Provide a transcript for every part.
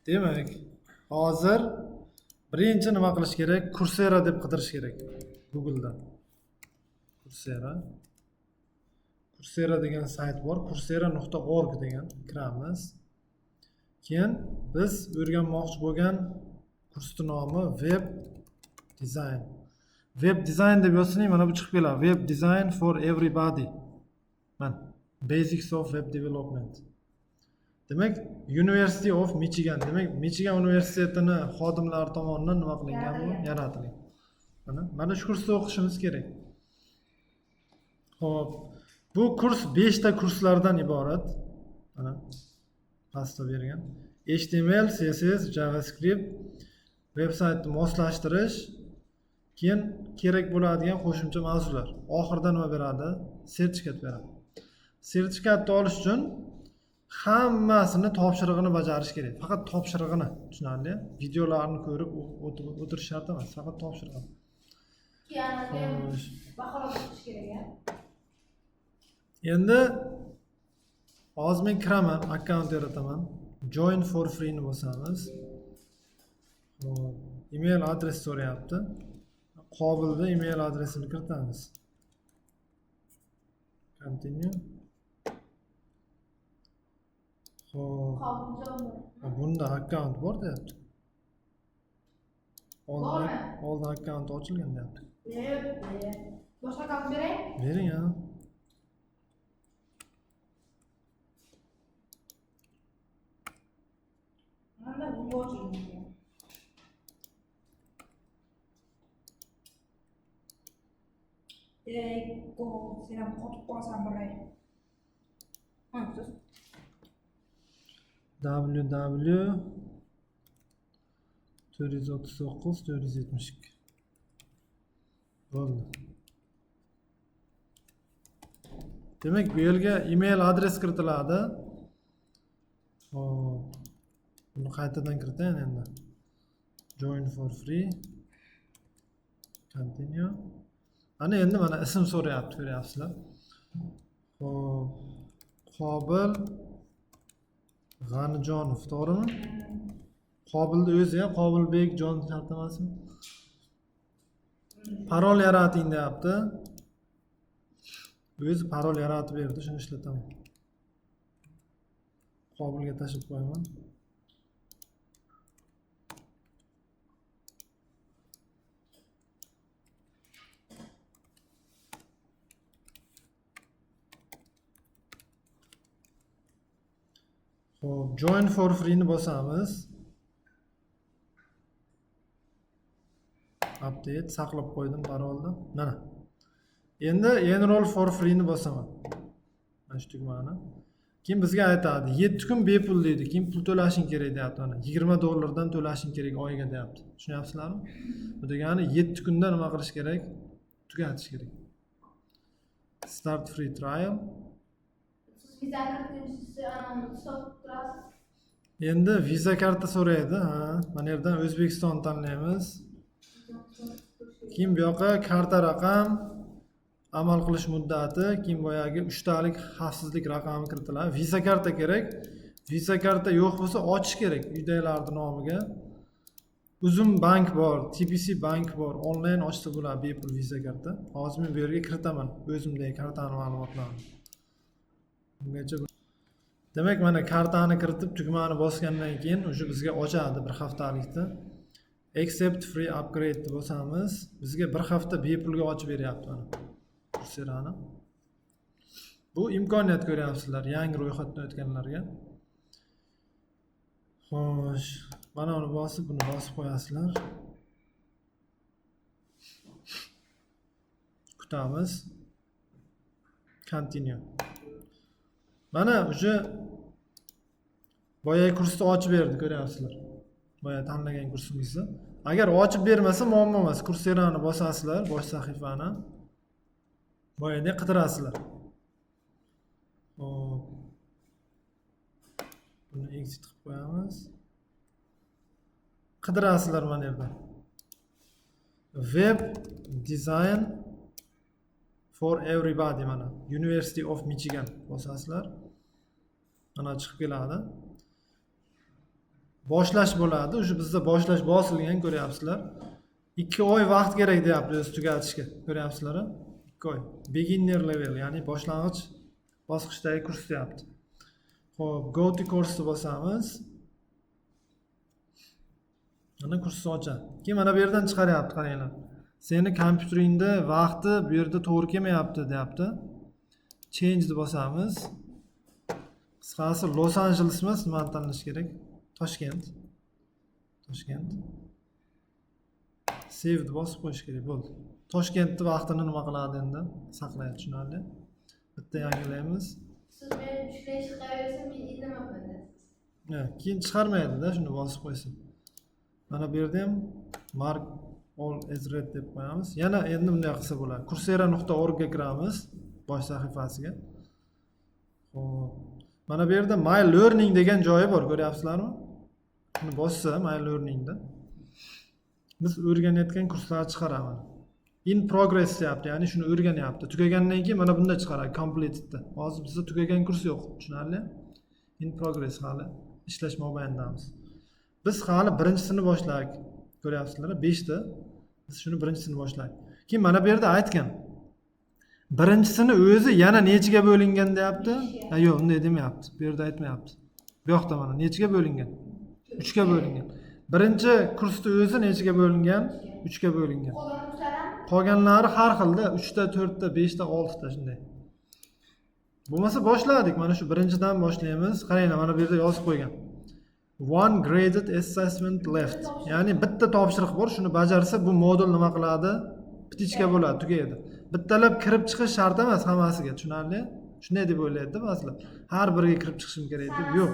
Demak, hozir birinchi nima qilish kerak? Coursera deb qidirish kerak Google'da. Coursera. Coursera degan sayt bor. Coursera.org degan kiramiz. Keyin biz o'rganmoqchi bo'lgan kursning nomi Web Design. Web Design deb yozsang, mana bu chiqib keladi. Web Design for Everybody. Mana Basics of Web Development. Demak, University of Michigan. Demak, Michigan universitetini xodimlari tomonidan nima qilingan bu? Yaratilgan. Mana shu kursda o'qishimiz kerak. Xo'p, bu kurs 5 ta kurslardan iborat. Mana pastda bergan. HTML, CSS, JavaScript, veb-saytni moslashtirish, keyin kerak bo'ladigan qo'shimcha mavzular. Oxirida nima beradi? Sertifikat beradi. Sertifikatni olish uchun hammasini topshirig'ini bajarish kerak. Faqat topshirig'ini, tushunarli? Videolarni ko'rib o'tirish shart emas, faqat topshirig'ini. Keyin baholab chiqish kerak, a? Endi hozir men kiraman, akkaunt yarataman. Join for free ni bosamiz. Xo'p, email adres so'rayapti. Qobilda email adresini kiritamiz. Continue. Xo'p, Qobiljon bor. bunda akkaunt bor deyapti. Bormi? Oldin akkaunt ochilgan deyapti. Yo'q, boshqa akkaunt beray? Bering, ha. Mana bunga ochilgan. Ey, go, sen ham qotib qolsan biray. Ha, siz www 439 472. Bo'ldi. Demak, bu yerga email adres kiritiladi. Xo'p. Buni qaytadan kiritayin endi. Join for free. Continue. Ana endi mana ism so'rayapti, ko'ryapsizlar. Xo'p. Qobil G'anijonov, to'g'rimi? Qobilni o'zi ham Qobilbek Jon shart emasmi? Parol yarating deyapti. O'zi parol yaratib berdi, shuni ishlataman. Qobilga tashlab qo'yaman. Xo'p, join for free ni bosamiz. Update saqlab qo'ydim parolni. Mana. Endi enroll for free ni bosaman. Mana shu tugmani. Keyin bizga aytadi, 7 kun bepul deydi. Keyin pul to'lashing kerak deyapti mana. $20 dan to'lashing kerak oyiga deyapti. Tushunyapsizlarmi? Bu degani 7 kunda nima qilish kerak? Tugatish kerak. Start free trial. Siz viza kiritguncha anavini sotib turasiz. Endi Visa karta so'raydi, ha. Mana yerdan O'zbekiston tanlaymiz. Keyin bu yoqqa karta raqam, amal qilish muddati, keyin boyagi 3 talik xavfsizlik raqami kiritiladi. Visa karta kerak. Visa karta yo'q bo'lsa ochish kerak uydagilarning nomiga. Uzum bank bor, TBC bank bor, onlayn ochsa bo'ladi bepul Visa karta. Hozir men bu yerga kiritaman o'zimdagi kartani ma'lumotlarini. Bungacha demak, mana kartani kiritib tugmani bosgandan keyin o'sha bizga ochadi bir haftalikni. Accept free upgrade deb bosamiz. Bizga bir hafta bepulga ochib beryapti mana Coursera'ni. Bu imkoniyat ko'ryapsizlar yangi ro'yxatdan o'tganlarga. Xo'sh, mana uni bosib, buni bosib qo'yasizlar. Kutamiz. Continue. Mana o'sha boyagi kursni ochib berdi, ko'ryapsizlar. Boya tanlagan kursimizni. Agar ochib bermasa muammo emas. Coursera'ni bosasizlar, bosh sahifani. Boyagidek qidirasizlar. Xo'p. Buni exit qilib qo'yamiz. Qidirasizlar mana yerda. Web Design for Everybody mana. University of Michigan bosasizlar. Mana chiqib keladi. Boshlash bo'ladi. O'sha bizda boshlash bosilgan, ko'ryapsizlar. 2 oy vaqt kerak deyapti o'zi tugatishga. Ko'ryapsizlar? 2 oy. Beginner level, ya'ni boshlang'ich bosqichdagi kurs deyapti. Xo'p, go to course bosamiz. Mana kursni ochadi. Keyin mana bu yerdan chiqaryapti, qaranglar. Seni kompyuteringda vaqti bu yerda to'g'ri kelmayapti deyapti. Change deb bosamiz. Qisqasi Los Angeles emas, nimani tanlash kerak? Toshkent. Toshkent. Save deb bosib qo'yish kerak, bo'ldi. Toshkentni vaqtini nima qiladi endi? Saqlaydi, tushunarli. Bitta yangilaymiz. Siz meni shunday chiqaraversa, men indamabman. Ha, keyin chiqarmaydi-da, shuni bosib qo'ysin. Mana bu yerda ham mark all as read deb qo'yamiz. Yana endi bunday qilsa bo'ladi. Coursera.org ga kiramiz, bosh sahifasiga. Xo'p. Mana bu yerda My Learning degan joyi bor, ko'ryapsizlarmi? Shuni bossa My Learningda biz o'rganayotgan kurslarni chiqaraman. In progress deyapti, ya'ni shuni o'rganyapti. Tugagandan keyin mana bunda chiqaradi, completedda. Hozir bizda tugagan kurs yo'q, tushunarli? In progress hali ishlash mobaynidamiz. Biz hali birinchisini boshladik. Ko'ryapsizlar, 5 ta. Biz shuni birinchisini boshladik. Keyin mana bu yerda aytgan. Birinchisini o'zi yana nechiga bo'lingan deyapti? Ha, yo'q, unday demayapti. Bu yerda aytmayapti. Bu yoqda mana nechiga bo'lingan? 3 ga bo'lingan. Birinchi kursni o'zi nechiga bo'lingan? 3 ga bo'lingan. Qolganlari har xilda 3 ta, 4 ta, 5 ta, 6 ta shunday. Bo'lmasa boshladik. Mana shu birinchidan boshlaymiz. Qaranglar, mana bu yerda yozib qo'ygan. One graded assessment left. Ya'ni bitta topshiriq bor, shuni bajarsa bu modul nima qiladi? Ptichka bo'ladi, tugaydi. Bittalab kirib chiqish shart emas hammasiga, tushunarli? Shunday deb o'ylaydi ba'zilar. Har biriga kirib chiqishim kerak deb. Yo'q.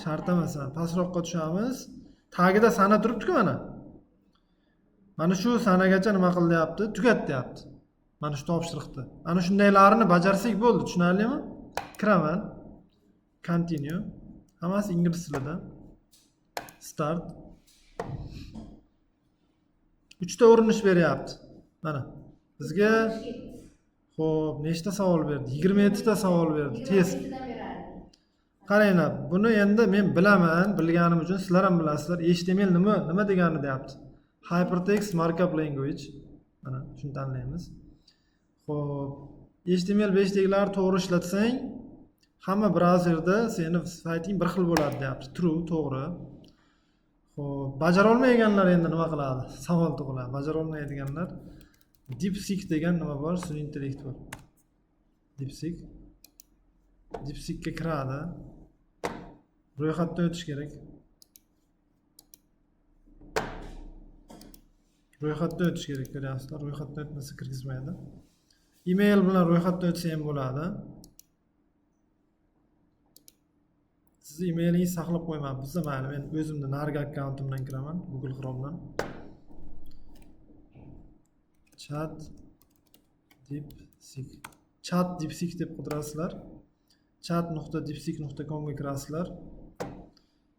Shart emas. Pastroqqa tushamiz. Tagida sana turibdi-ku mana. Mana shu sanagacha nima qil deyapti? Tugat deyapti. Mana shu topshiriqni. Ana shundaylarini bajarsak bo'ldi, tushunarlimi? Kiraman. Continue. Hammasi ingliz tilida. Start. 3 ta urinish beryapti. Mana bizga xo'p, nechta savol berdi? 27 ta savol berdi. Test. Qaranglar, buni endi men bilaman, bilganim uchun sizlar ham bilasizlar. HTML nima degani deyapti. Hypertext Markup Language. Mana shuni tanlaymiz. Xo'p, HTML5 dagilarni to'g'ri ishlatsang, hamma brauzerda seni sayting bir xil bo'ladi deyapti. True, to'g'ri. Xo'p, bajara olmaydiganlar endi nima qiladi? Savol tug'iladi. Bajara olmaydiganlar DeepSeek degan nima bor? Sun'iy intellekt bor. DeepSeek. DeepSeekga kiradi. Ro'yxatdan o'tish kerak. Ro'yxatdan o'tish kerak, ko'ryapsizlar. Ro'yxatdan o'tmasa kirgizmaydi. E-mail bilan ro'yxatdan o'tsa ham bo'ladi. Siz e-mailingizni saqlab qo'ymabmiz, mayli, men o'zimni narigi akkauntimdan kiraman, Google Chrome'dan. Chat DeepSeek. Chat DeepSeek deb qidirasizlar. chat.deepseek.com ga kirasizlar.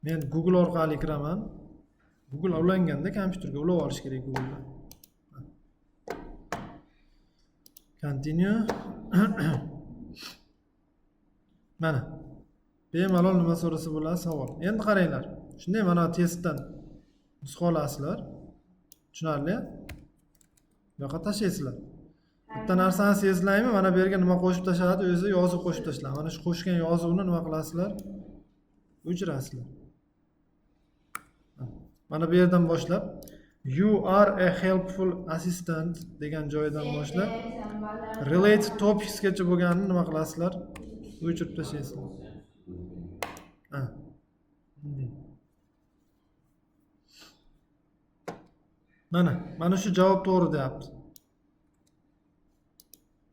Men Google orqali kiraman. Google ulanganda kompyuterga ulab olish kerak Google'dan. Continue. Mana. Bemalol nima so'rasa bo'ladi savol. Endi qaranglar. Shunday mana testdan nusxa olasizlar. Tushunarli? Bu yoqqa tashlaysizlar. Bitta narsani sezlaymi? Mana bu yerga nima qo'shib tashladi? O'zi yozuv qo'shib tashladi. Mana shu qo'shgan yozuvni nima qilasizlar? O'chirasizlar. Mana bu yerdan boshlab you are a helpful assistant degan joydan boshlab related topics gacha bo'lganini nima qilasizlar? O'chirib tashlaysizlar. Ha. Mana shu javob to'g'ri deyapti.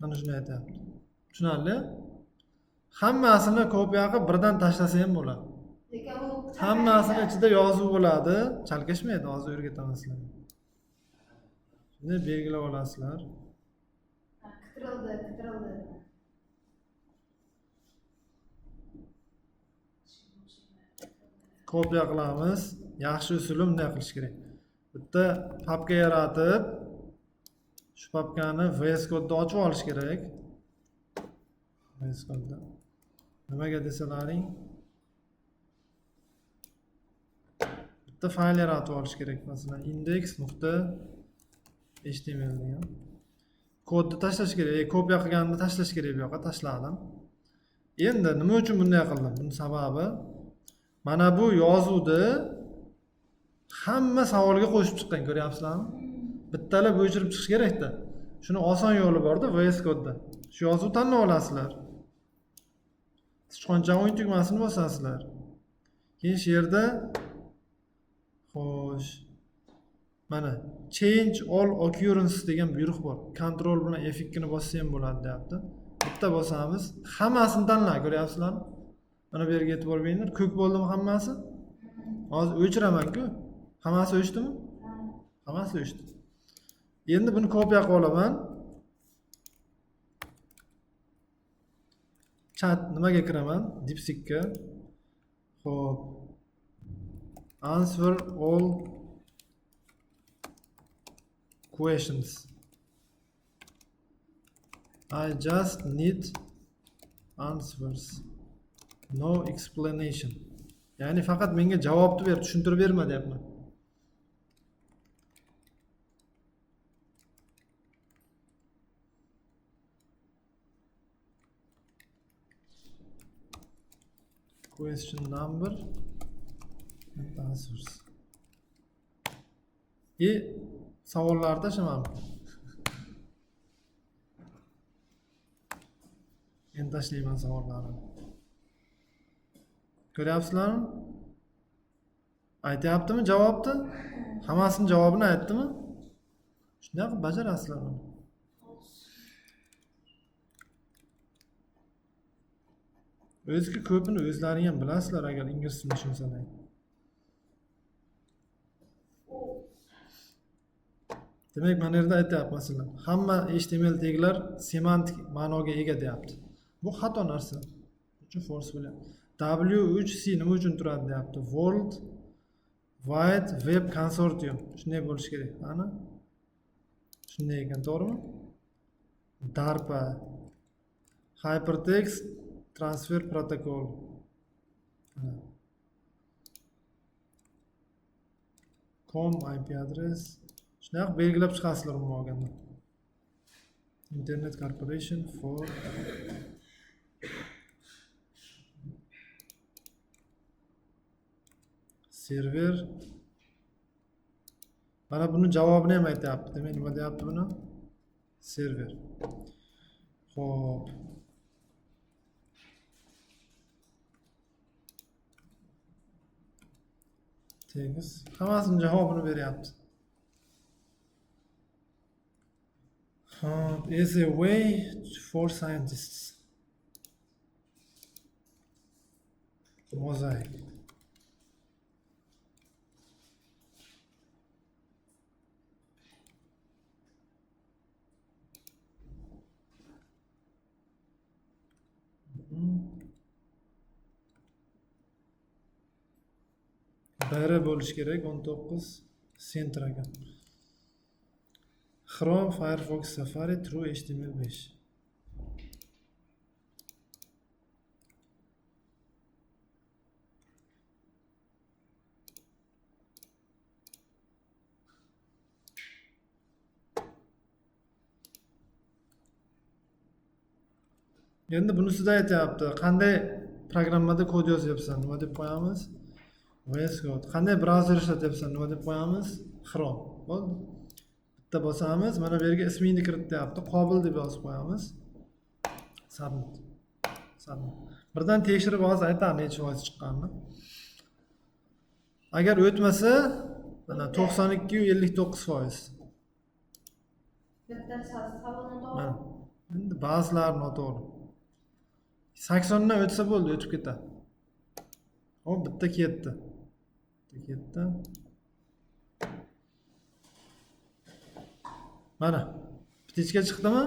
Mana shuni aytyapti. Tushunarli? Hammasini kopiya qilib birdan tashlasa ham bo'ladi. Hammasini ichida yozuv bo'ladi. Chalkashmaydi, hozir o'rgataman sizlarga. Shuni belgilab olasizlar. Qidirildi, qidirildi. Kopiya qilamiz. Yaxshi usuli bunday qilish kerak. Bitta papka yaratib, shu papkani VS Code'da ochib olish kerak. VS Code'da. Nimaga desalaring? Bitta fayl yaratib olish kerak, masalan, index.html degan. Kodni tashlash kerak, kopiya qilganimda tashlash kerak bu yoqqa, tashladim. Endi nima uchun bunday qildim? Buning sababi mana bu yozuvni hamma savolga qo'shib chiqqan, ko'ryapsizlarmi? Bittalab o'chirib chiqish kerakda. Shuni oson yo'li borda VS Code'da. Shu yozuvni tanlab olasizlar. Sichqonchani o'ng tugmasini bosasizlar. Keyin shu yerda xo'sh, mana change all occurrences degan buyruq bor. Ctrl bilan F2 ni bossa ham bo'ladi deyapti. Bitta bosamiz, hammasini tanla, ko'ryapsizlarmi? Mana bu yerga e'tibor beringlar, ko'k bo'ldimi hammasi? Hozir o'chiraman-ku. Hammasi o'chdimi? Hammasi o'chdi. Endi buni kopiya qilib olaman. Chat nimaga kiraman? DeepSeek'ga. Xo'p. Answer all questions. I just need answers. No explanation. Ya'ni faqat menga javobni ber, tushuntirib berma deyapman. Question number and answers. И savollarni tashlaman. Endi tashlayman savollarni. Ko'ryapsizlarmi? Aytyaptimi javobni? Hammasini javobini aytdimi? Shunday qilib bajarasizlar buni. O'ziki ko'pini o'zlaring ham bilasizlar agar ingliz tilini tushunsalar. Demak, mana yerda aytyapti masalan, hamma HTML teglar semantik ma'noga ega deyapti. Bu xato narsa. Uchun false bo'lyapti. W3C nima uchun turadi deyapti. World Wide Web Consortium. Shunday bo'lishi kerak. Ana. Shunday ekan, to'g'rimi? DARPA Hypertext Transfer Protocol. Com IP adres. Shunday qilib belgilab chiqasizlar umuman olganda. Internet Corporation for server. Mana buni javobini ham aytyapti. Demak, nima deyapti buni? Server. Xo'p. Tegiz. Hammasini javobini beryapti. Xo'p, is a way for scientists. Mosaic. Biri bo'lishi kerak, 19 center ekan. Chrome, Firefox, Safari, True, HTML5. Endi bunisida aytyapti, qanday programmada kod yozyapsan, nima deb qo'yamiz? VS Code. Qanday brauzer ishlatyapsan, nima deb qo'yamiz? Chrome. Bo'ldi. Bitta bosamiz, mana bu yerga ismingni kirit deyapti. Qobil deb yozib qo'yamiz. Submit. Submit. Birdan tekshirib hozir aytaman necha foiz chiqqanini. Agar o'tmasa, mana 92.59%. Bitta savol noto'g'ri. Mana. Endi ba'zilari noto'g'ri. 80 dan o'tsa bo'ldi, o'tib ketadi. Hop, bitta ketdi. Bitta ketdi. Mana птичка chiqdimi?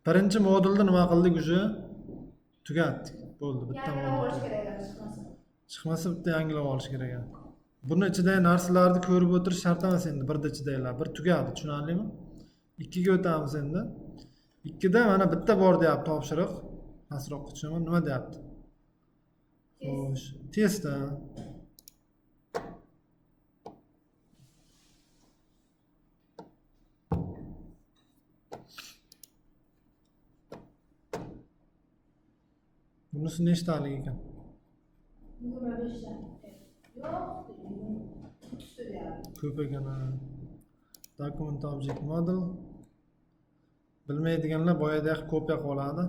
Birinchi modulda nima qildik уже? Tugatdik. Bo'ldi, bitta Yangilab modul. olish kerak agar chiqmasa. Chiqmasa bitta yangilab olish kerak ekan. Buni ichidagi narsalarni ko'rib o'tirish shart emas endi, birda ichidagilar, bir tugadi, tushunarlimi? 2ga o'tamiz endi. 2da mana bitta bor deyapti topshiriq. Pastroqqa tushaman, nima deyapti? Xo'sh, test. Bunisi nechtalik ekan? 25 ta. Yo'q, 30 ta deyapti. Ko'p ekan. Ha. Document Object Model. Bilmaydiganlar boyadagi kopiya qilib oladi.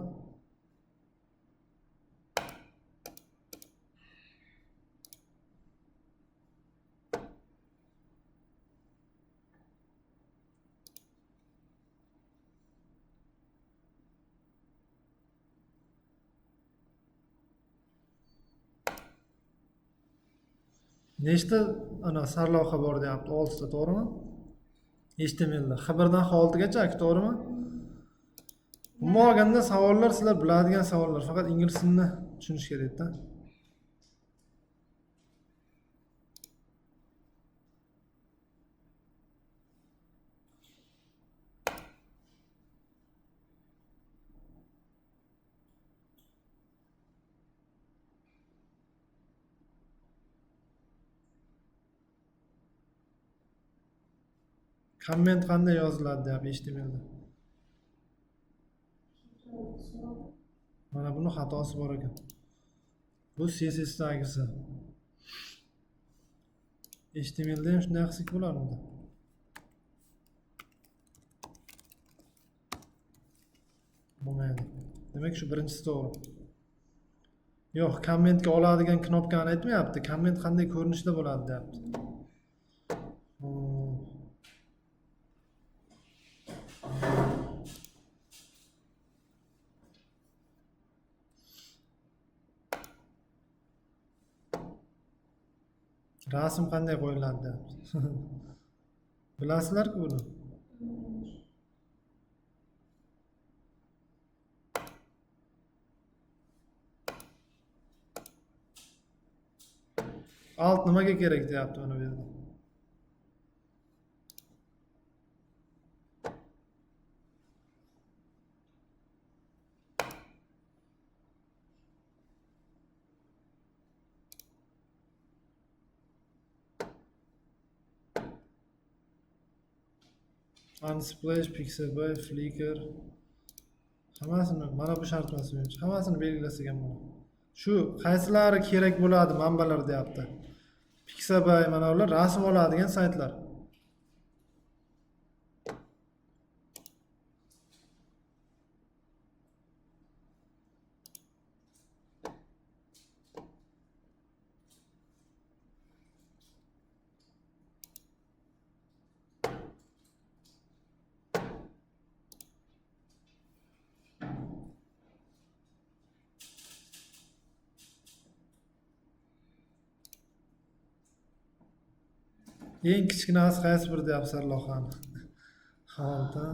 Nechta ana sarlavha bor deyapti? 6 ta, to'g'rimi? HTMLda H1dan H6gacha, to'g'rimi? Umuman olganda savollar sizlar biladigan savollar, faqat ingliz tilini tushunish kerak-da. Komment qanday yoziladi deyapti HTMLda. Mana buni xatosi bor ekan. Bu CSSdagisi. HTMLda ham shunday qilsak bo'larmidi? Bo'lmaydi. Demak, shu birinchisi to'g'ri. Yo'q, kommentga oladigan knopkani aytmayapti. Komment qanday ko'rinishda bo'ladi deyapti. Rasm qanday qo'yiladi deyapti. Bilasizlar-ku buni. Alt nimaga kerak deyapti mana bu yerda. Unsplash, Pixabay, Flickr hammasini mana bu shart emas menimcha. Hammasini belgilasak ham bo'ladi. Shu qaysilari kerak bo'ladi manbalar deyapti. Pixabay mana ular rasm oladigan saytlar. Eng kichkinasi qaysi biri deyapti sarlavhani? Xolta.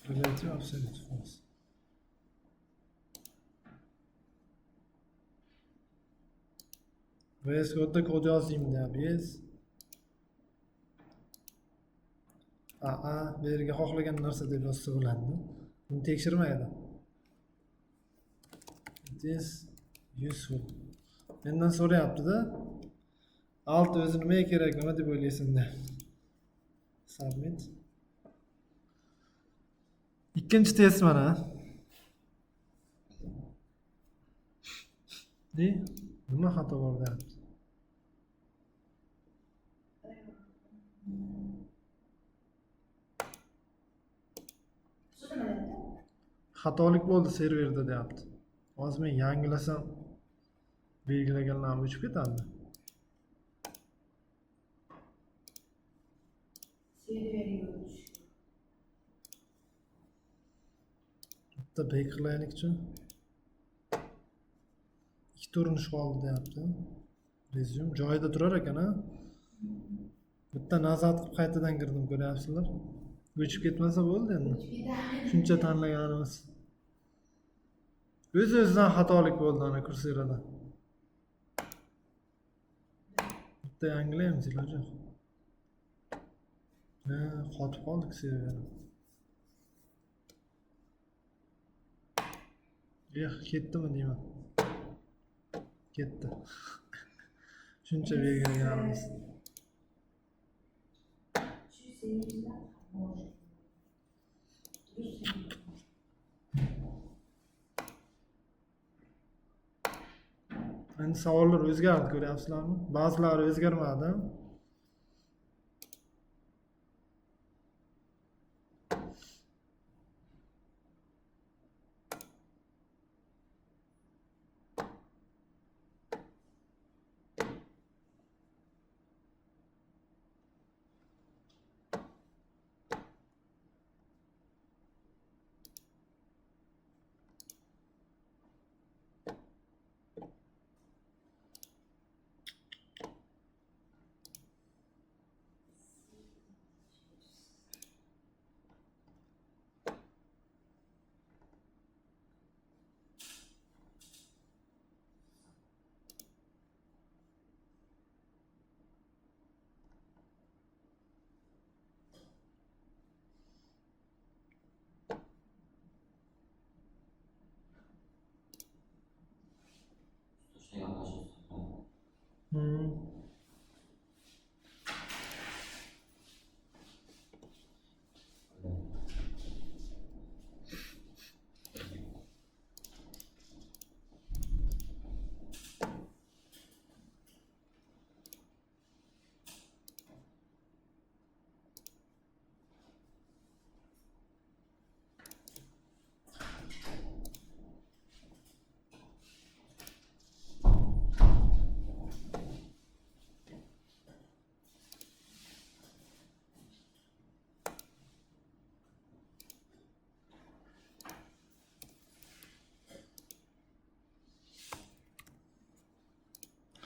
Relative absolute false. VS Code'da kod yozaymi deyapti. Yes. AA bu yerga xohlagan narsa deb yozsa bo'ladi. Buni tekshirmaydi. It is useful. Mendan so'rayapti-da. Alt o'zi nimaga kerak, nima deb o'ylaysan deb. Submit. Ikkinchi test mana. Nima xato bor deyapti. Xatolik bo'ldi serverda deyapti. Hozir men yangilasam belgilaganlarim o'chib ketadi. Serverga o'tish. Bitta bek qilaylikchi. Ikkita urinish qoldi deyapti. Resume joyida turar ekan, ha? Bitta nazat qilib qaytadan kirdim, ko'ryapsizlar. O'chib ketmasa bo'ldi endi. Shuncha tanlaganimiz. O'z-o'zidan xatolik bo'ldi ana Coursera-da. Bitta yangilaymiz iloji yo'q. Ha, qotib qoldik server. Eh, ketdimi deyman. Ketdi. Shuncha belgilaganmiz. 380 может. 180. Endi savollar o'zgardi, ko'ryapsizlarmi? Ba'zilari o'zgarmadi.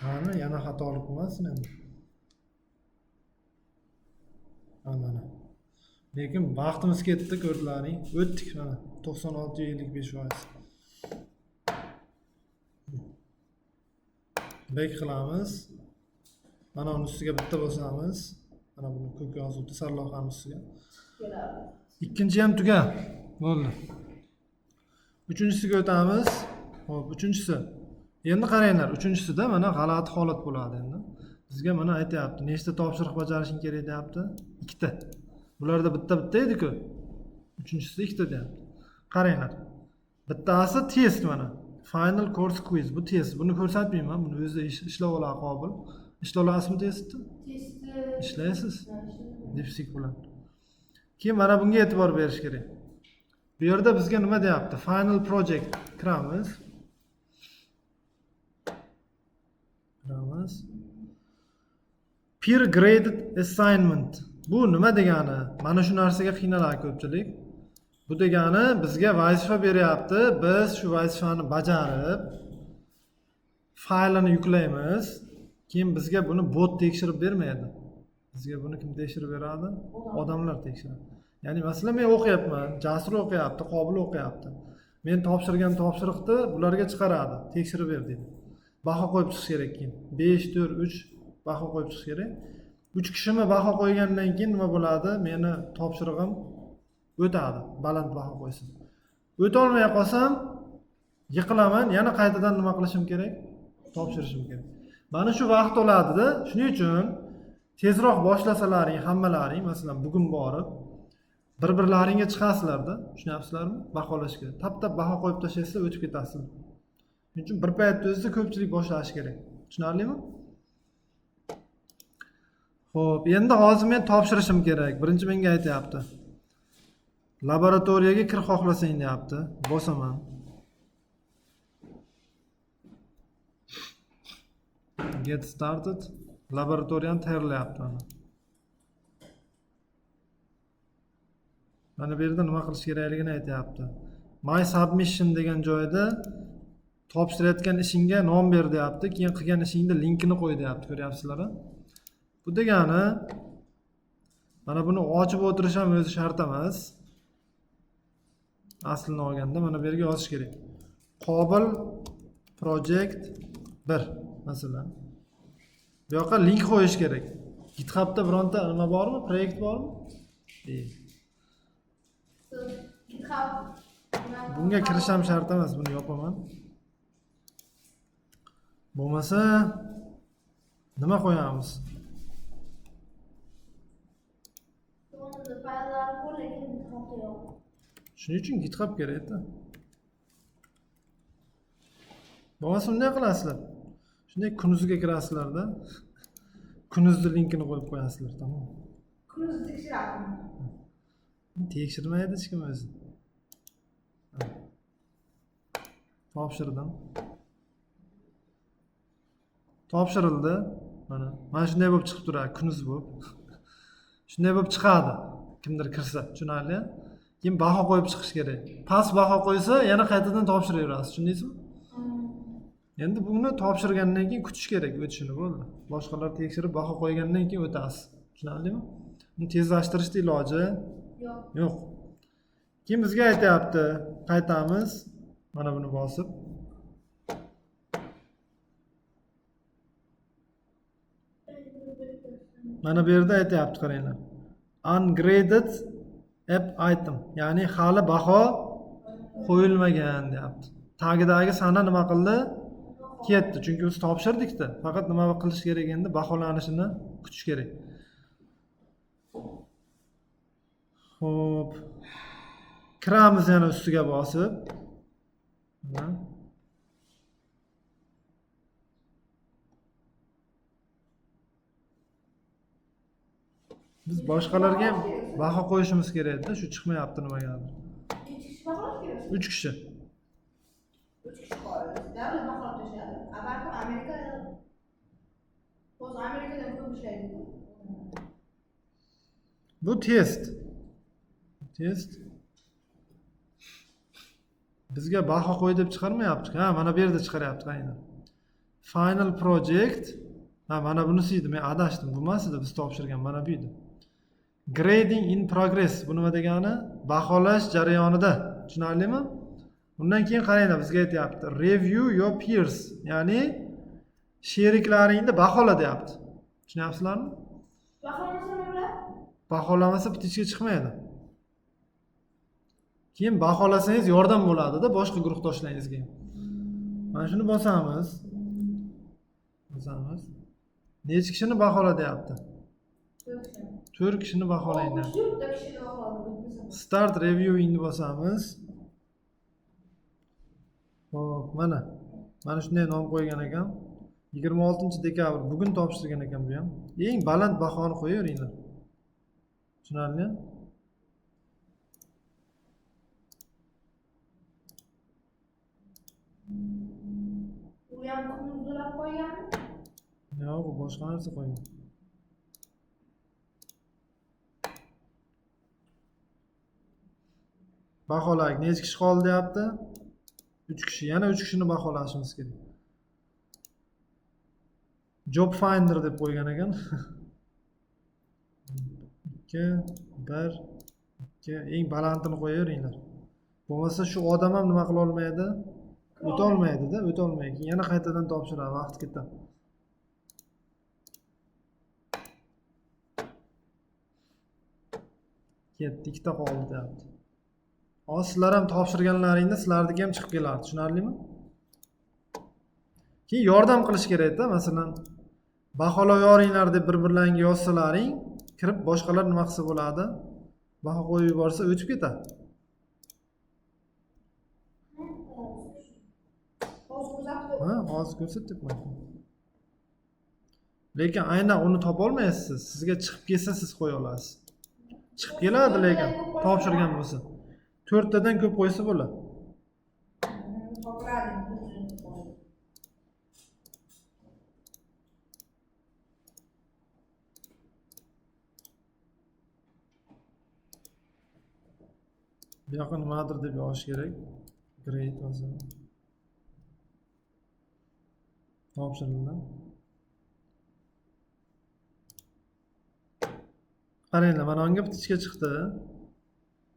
Qani, yana xatolik bo'lmasin endi. Mana. Lekin vaqtimiz ketdi, ko'rdilaring. O'tdik mana 96.55%. Bek qilamiz. Mana uni ustiga bitta bosamiz. Mana buni ko'k yozuvdi sarlavhani ustiga. Ikkinchi ham tuga. Bo'ldi. Uchinchisiga o'tamiz. Xo'p, uchinchisi. Endi qaranglar, uchinchisida mana g'alati holat bo'ladi endi. Bizga mana aytayapti, nechta topshiriq bajarishing kerak deyapti? Ikkita. Bularda bitta-bitta edi-ku. Uchinchisida ikkita deyapti. Qaranglar. Bittasi test mana. Final course quiz. Bu test. Buni ko'rsatmayman. Buni o'zi ishlab oladi Qobil. Ishlab olasizmi testni? Testni ishlaysiz. DeepSeek bilan. Keyin mana bunga e'tibor berish kerak. Bu yerda bizga nima deyapti? Final project kiramiz. Peer graded assignment. Bu nima degani? Mana shu narsaga qiynaladi ko'pchilik. Bu degani bizga vazifa beryapti. Biz shu vazifani bajarib faylini yuklaymiz. Keyin bizga buni bot tekshirib bermaydi. Bizga buni kim tekshirib beradi? Odamlar tekshiradi. Ya'ni masalan men o'qiyapman, Jasur o'qiyapti, Qobil o'qiyapti. Men topshirgan topshiriqni bularga chiqaradi, tekshirib ber deydi. Baho qo'yib chiqish kerak keyin. 5, 4, 3 baho qo'yib chiqish kerak. 3 kishimi baho qo'ygandan keyin nima bo'ladi? Meni topshirig'im o'tadi, baland baho qo'ysin. O'ta olmay qolsam, yiqilaman, yana qaytadan nima qilishim kerak? Topshirishim kerak. Mana shu vaqt oladida. Shuning uchun tezroq boshlasalaring, hammalaring, masalan, bugun borib bir-birlaringga chiqasizlarda, tushunyapsizlarmi? Baholashga. Tap-tap baho qo'yib tashlaysizlar, o'tib ketasizlar. Shuning uchun bir paytda o'zida ko'pchilik boshlashi kerak. Tushunarlimi? Xo'p, endi hozir men topshirishim kerak. Birinchi menga aytayapti. Laboratoriyaga kir xohlasang deyapti. Bosaman. Get started. Laboratoriyani tayyorlayapti mana. Mana bu yerda nima qilish kerakligini aytayapti. My submission degan joyda topshirayotgan ishingga nom ber deyapti, keyin qilgan ishingda linkini qo'y deyapti, ko'ryapsizlar-a? Bu degani mana buni ochib o'tirish ham o'zi shart emas. Aslini olganda mana bu yerga yozish kerak. Qobil project 1 masalan. Bu yoqqa link qo'yish kerak. GitHub'da bironta nima bormi? Proyekt bormi? GitHub. Bunga kirish ham shart emas, buni yopaman. Bo'lmasa Nima qo'yamiz? Fayllar bor, lekin GitHub'da yo'q. Shuning uchun GitHub kerak-da. Bo'lmasa bunday qilasizlar. Shunday Kunuzga kirasizlarda. Kunuzni linkini qo'yib qo'yasizlar, tamom. Kunuzni tekshiradimi? Tekshirmaydi hech kim o'zi. Topshirdim. Topshirildi. Mana, mana shunday bo'lib chiqib turadi, Kunuz bo'lib. Shunday bo'lib chiqadi. Kimdir kirsa, tushunarli? Keyin baho qo'yib chiqish kerak. Past baho qo'ysa, yana qaytadan topshiraverasiz, tushundingizmi? Endi buni topshirgandan keyin kutish kerak o'tishini, bo'ldi. Boshqalar tekshirib baho qo'ygandan keyin o'tasiz. Tushunarlimi? Buni tezlashtirishni iloji yo'q. Yo'q. Keyin bizga aytyapti, qaytamiz. Mana buni bosib. Mana bu yerda aytyapti, qaranglar. Ungraded app item, ya'ni hali baho qo'yilmagan deyapti. Tagidagi sana nima qildi? Ketdi. Chunki biz topshirdik-da. Faqat nima qilish kerak endi? Baholanishini kutish kerak. Xo'p. Kiramiz yana ustiga bosib. Mana. Biz boshqalarga ham baho qo'yishimiz kerak edi-da, shu chiqmayapti nimagadir. Necha kishi baholash kerak? 3 kishi. 3 kishi qoldi. Davlat baholab tashladi. A balkim Amerikada hozir Amerikadan ko'p ishlaydi. Bu test. Test. Bizga baho qo'y deb chiqarmayapti. Ha, mana bu yerda chiqaryapti, aynan. Final project. Ha, mana bunisi edi, men adashdim. Bu emas edi, biz topshirgan mana bu edi. Grading in progress. Bu nima degani? Baholash jarayonida. Tushunarlimi? Undan keyin qaranglar, bizga aytyapti. Review your peers, ya'ni sheriklaringni bahola deyapti. Tushunyapsizlarmi? Baholamasa nima bo'ladi? Baholamasa птичка chiqmaydi. Keyin baholasangiz yordam bo'ladida boshqa guruhdoshlaringizga. Mana shuni bosamiz. Bosamiz. Necha kishini bahola deyapti? 4 kishini baholang deyapti. 4 kishini baholadi. Start reviewingni bosamiz. Xo'p, mana. Mana shunday nom qo'ygan ekan. 26 dekabr bugun topshirgan ekan bu ham. Eng baland bahoni qo'yaveringlar. Tushunarli? U ham kunuzlab qo'yganmi? Yo'q, u boshqa narsa qo'ygan. Baholaylik. Necha kishi qoldi deyapti? 3 kishi. Yana 3 kishini baholashimiz kerak. Job finder deb qo'ygan ekan. 2, 1, 2. Eng balandini qo'yaveringlar. Bo'lmasa shu odam ham nima qila olmaydi? O'ta olmaydi-da, o'ta olmaydi. Keyin yana qaytadan topshiradi, vaqt ketadi. Ketdi, ikkita qoldi deyapti. Hozir sizlar ham topshirganlaringda sizlarniki ham chiqib kelardi, tushunarlimi? Keyin yordam qilish kerak-da, masalan, baholayoringlar deb bir-birlaringga yozsalaring, kirib boshqalar nima qilsa bo'ladi? Baho qo'yib yuborsa o'tib ketadi. Hozir ko'rsatib Ha, hozir ko'rsatibman. Lekin aynan uni topa olmaysiz. Sizga chiqib kelsa siz qo'ya olasiz. Chiqib keladi lekin topshirgan bo'lsa. 4 tadan ko'p qo'ysa bo'ladi. Topiladi. Bu yoqqa nimadir deb yozish kerak. Grade masalan. Topshirildi. Qaranglar, mana unga птичка chiqdi.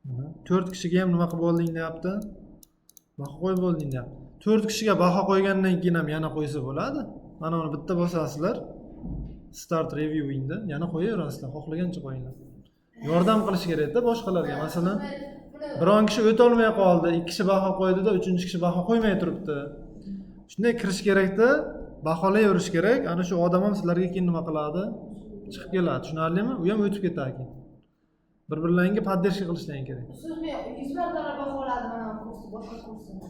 Mana 4 kishiga ham nima qilib bo'lding deyapti. Baho qo'yib bo'lding deyapti. 4 kishiga baho qo'ygandan keyin ham yana qo'ysa bo'ladi. Mana uni bitta bosasizlar. Start reviewingda yana qo'yaverasizlar, xohlagancha qo'yinglar. Yordam qilish kerak-da boshqalarga. Masalan, biron kishi o'ta olmay qoldi, 2 kishi baho qo'ydi-da, 3-kishi baho qo'ymay turibdi. Shunday kirish kerakda, Baholayverish kerak. Ana shu odam ham sizlarga keyin nima qiladi? Chiqib keladi. Tushunarlimi? U ham o'tib ketadi keyin. Bir-birlaringga поддержка qilishlaring kerak. Siz men 100 marta baholadim mana bu kursni, boshqa kursini.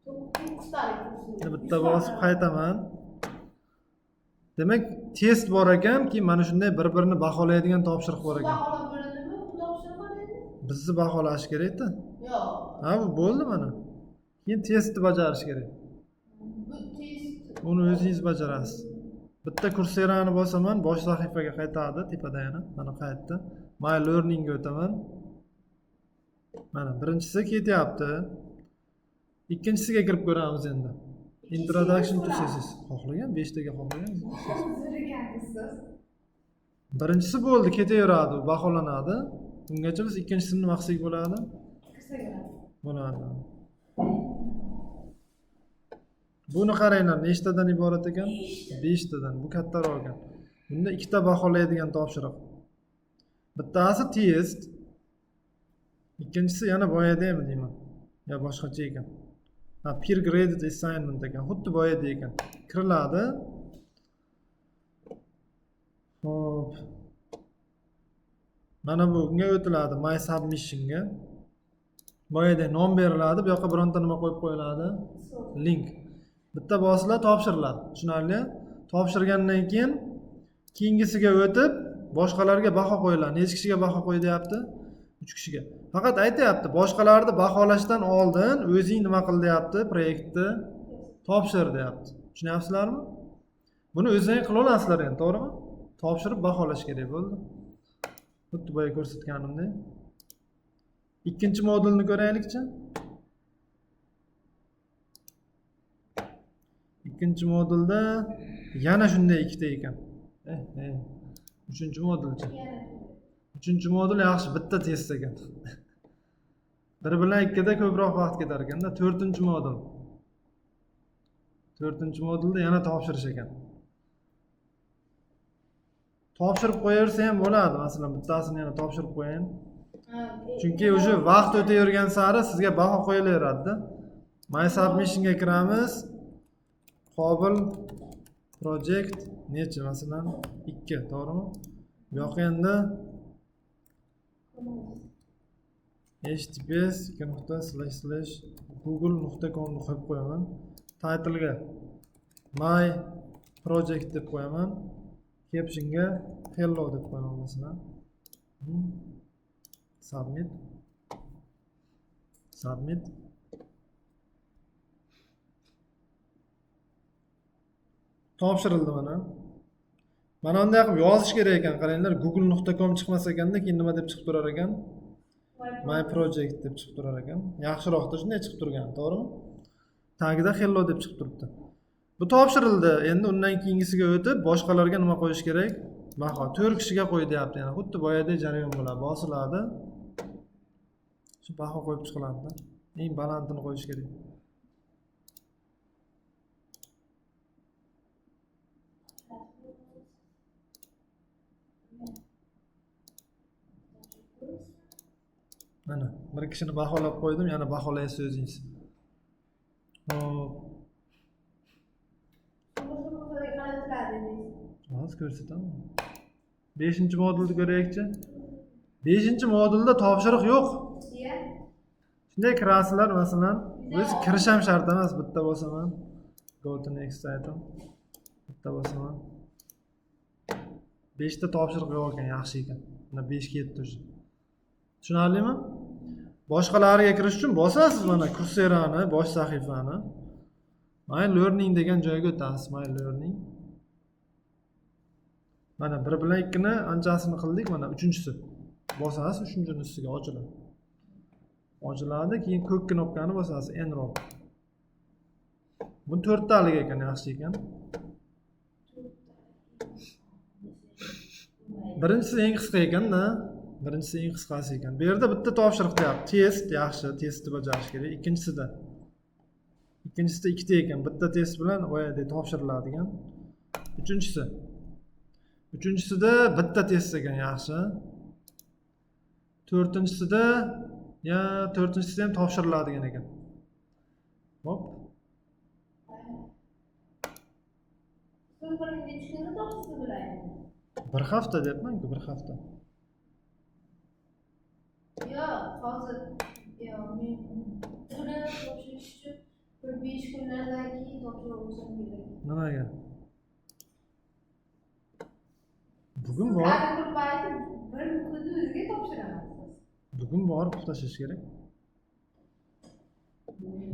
9 talik kursini. Bitta bosib qaytaman. Demak, test bor ekan, keyin mana shunday bir-birini baholaydigan topshiriq bor ekan. Baholab bo'ladimi? Bu topshiriq endi? Bizni baholash kerak-da. Yo'q. Ha, bu bo'ldi mana. Keyin testni bajarish kerak. Bu test. Uni o'zingiz bajarasiz. Bitta Coursera-ni bosaman, bosh sahifaga qaytadi, tepada yana. Mana qaytdi. My Learningga o'taman. Mana birinchisi ketyapti. Ikkinchisiga kirib ko'ramiz endi. Introduction to CSS. Xohlagan 5 taga xohlagan. Zo'r ekansiz. Birinchisi bo'ldi, ketaveradi, u baholanadi. Ungacha biz ikkinchisini nima qilsak bo'ladi? Kirsa bo'ladi. Bo'ladi. Buni qaranglar, nechtadan iborat ekan? 5 tadan. Bu kattaroq ekan. Bunda ikkita baholaydigan topshiriq. Bittasi test, ikkinchisi yana boyadaymi deyman. Yo boshqacha ekan. Ha, peer graded assignment ekan. Xuddi boyada ekan. Kiriladi. Xo'p. Mana bunga o'tiladi, my submissionga. Boyada nom beriladi, bu yoqqa bironta nima qo'yib qo'yiladi? Link. Bitta bosiladi, topshiriladi. Tushunarli? Topshirgandan keyin keyingisiga o'tib, boshqalarga baho qo'yiladi. Necha kishiga baho qo'y deyapti? 3 kishiga. Faqat aytyapti, boshqalarni baholashdan oldin o'zing nima qil deyapti, proyektni topshir deyapti. Tushunyapsizlarmi? Buni o'zing qila olasizlar endi, to'g'rimi? Topshirib baholash kerak bo'ldi. Xuddi boya ko'rsatganimdek. Ikkinchi modulni ko'raylikchi. Ikkinchi modulda yana shunday ikkita ekan. Uchinchi modulchi. Uchinchi modul yaxshi, bitta test ekan. Bir bilan ikkida ko'proq vaqt ketar ekanda. To'rtinchi modul. To'rtinchi modulda yana topshirish ekan. Topshirib qo'yaversa ham bo'ladi, masalan, bittasini yana topshirib qo'yayin. Chunki o'sha vaqt o'tavergan sari sizga baho qo'yilaveradi-da. My submissionga kiramiz. Qobil project necha, masalan, 2, to'g'rimi? Bu yoqqa endi https://google.com ni qo'yib qo'yaman. Titlega my project deb qo'yaman. Captionga hello deb qo'yaman masalan. Submit. Submit. Topshirildi mana. Mana bunday qilib yozish kerak ekan, qaranglar, google.com chiqmas ekanda, keyin nima deb chiqib turar ekan? My project deb chiqib turar ekan. Yaxshiroqda shunday chiqib turgan, to'g'rimi? Tagida hello deb chiqib turibdi. Bu topshirildi. Endi undan keyingisiga o'tib, boshqalarga nima qo'yish kerak? Baho 4 kishiga qo'y deyapti yana. Xuddi boyadagi jarayon bo'ladi. Bosiladi. Shu baho qo'yib chiqiladi. Eng balandini qo'yish kerak. Mana bir kishini baholab qo'ydim, yana baholaysiz o'zingiz. Xo'p. Hozir ko'rsataman. 5-modulni ko'raylikchi. 5-modulda topshiriq yo'q. Shunday kirasizlar, masalan, o'zi kirish ham shart emas, bitta bosaman. Go to next item. Bitta bosaman. 5 ta topshiriq yo'q ekan, yaxshi ekan. Mana 5 ketdi уже. Tushunarlimi? Boshqalariga kirish uchun bosasiz mana Coursera-ni, bosh sahifani. My Learning degan joyga o'tasiz, My Learning. Mana 1 bilan 2 ni anchasini qildik, mana 3-chisi. Bosasiz, 3-chini ustiga ochiladi. Ochiladi, keyin ko'k knopkani bosasiz, enroll. Bu 4 talik ekan, yaxshi ekan. Birinchisi eng qisqa ekan-da. Birinchisi eng qisqasi ekan. Bu yerda bitta topshiriq deyapti. Test, yaxshi, testni bajarish kerak. Ikkinchisida ikkita ekan. Bitta test bilan boyagidek topshiriladigan. Uchinchisi. Uchinchisida bitta test ekan, yaxshi. To'rtinchisida ya to'rtinchisida ham topshiriladigan ekan. Hop. So'ng bir necha kunda topshirsa bo'ladi? Bir hafta deyapman-ku, bir hafta. Yo'q, hozir yo'q, men buni topshirish uchun bir 5 kunlardan keyin topshirib olsam kerak. Nimaga? Bugun borib, Hali bir payti bir kunni o'ziga topshiraman. bugun borib qilib tashlash kerak.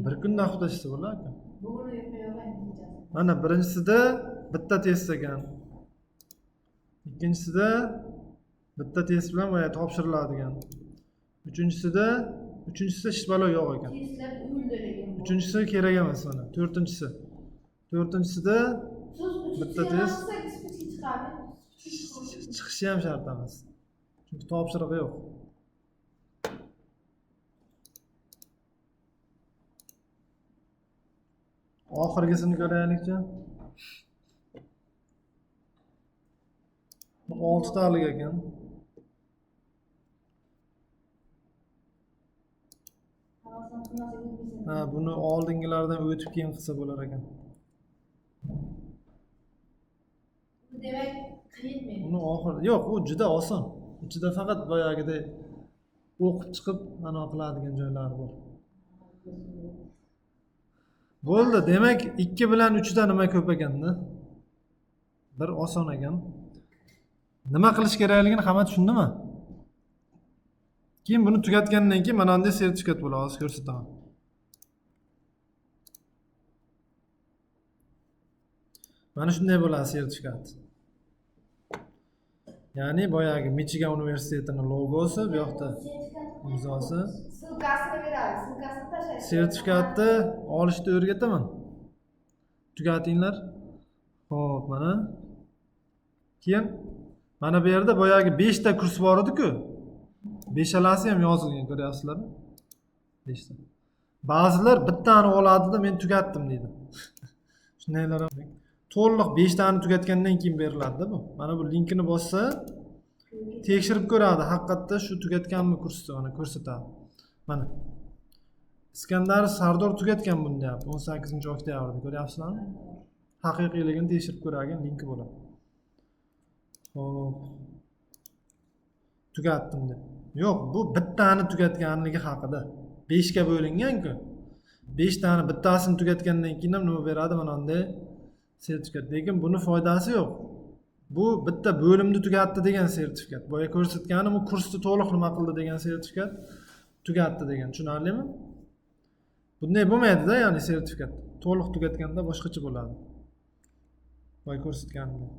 Bir kunda qilib tashlasa bo'ladi. Bugun yo'q, yo'q, kechasi. Mana birinchisida bitta test ekan. Ikkinchisida bitta test bilan boya topshiriladigan. Uchinchisida hech balo yo'q ekan. Testlar o'ldi lekin. Uchinchisi kerak emas mana. To'rtinchisi. To'rtinchisida Siz bitta uchinchisini test. qilsak, chiqadi. Chiqishi ham shart emas. Chunki topshirig'i yo'q. Oxirgisini ko'raylikchi. Bu 6 talik ekan. Havasini qilmasa o'tmaysan. Ha, buni oldingilardan o'tib keyin qilsa bo'lar ekan. Bu demak qiyin men. Uni oxir yo'q, u juda oson. Ichida faqat boyagidek o'qib chiqib anaqa qiladigan joylari bor. Bo'ldi, demak 2 bilan 3 da nima ko'p ekanda? Bir oson ekan. Nima qilish kerakligini hamma tushundimi? Keyin buni tugatgandan keyin mana bunday sertifikat bo'ladi, hozir ko'rsataman. Mana shunday bo'ladi sertifikat. Ya'ni boyagi Michigan universitetini logosi, bu yoqda imzosi. Ссылка sini beradi, ссылка sini tashlaydi. Sertifikatni olishni o'rgataman. Tugatinglar. Xo'p, mana. Keyin mana bu yerda boyagi 5 ta kurs bor edi-ku. Beshalasi ham yozilgan, ko'ryapsizlarmi? 5 ta. Ba'zilar bittani oladida men tugatdim deydi. Shundaylar ham. To'liq 5 tani tugatgandan keyin beriladi-da bu. Mana bu linkini bossa tekshirib ko'radi, haqiqatda shu tugatganmi kursni, mana ko'rsatadi. Mana. Iskandar Sardor tugatgan buni deyapti 18 oktyabrda, ko'ryapsizlarmi? Haqiqiyligini tekshirib ko'radigan linki bo'ladi. Xo'p. Tugatdim deb. Yo'q, bu bittani tugatganligi haqida. 5 ga bo'lingan-ku. 5 tani bittasini tugatgandan keyin ham nima beradi? Mana bunday sertifikat. Lekin buni foydasi yo'q. Bu bitta bo'limni tugatdi degan sertifikat. Boya ko'rsatganim u kursni to'liq nima qildi degan sertifikat, tugatdi degan. Tushunarlimi? Bunday bo'lmaydi-da, ya'ni sertifikat. To'liq tugatganda boshqacha bo'ladi. Boya ko'rsatganimdek.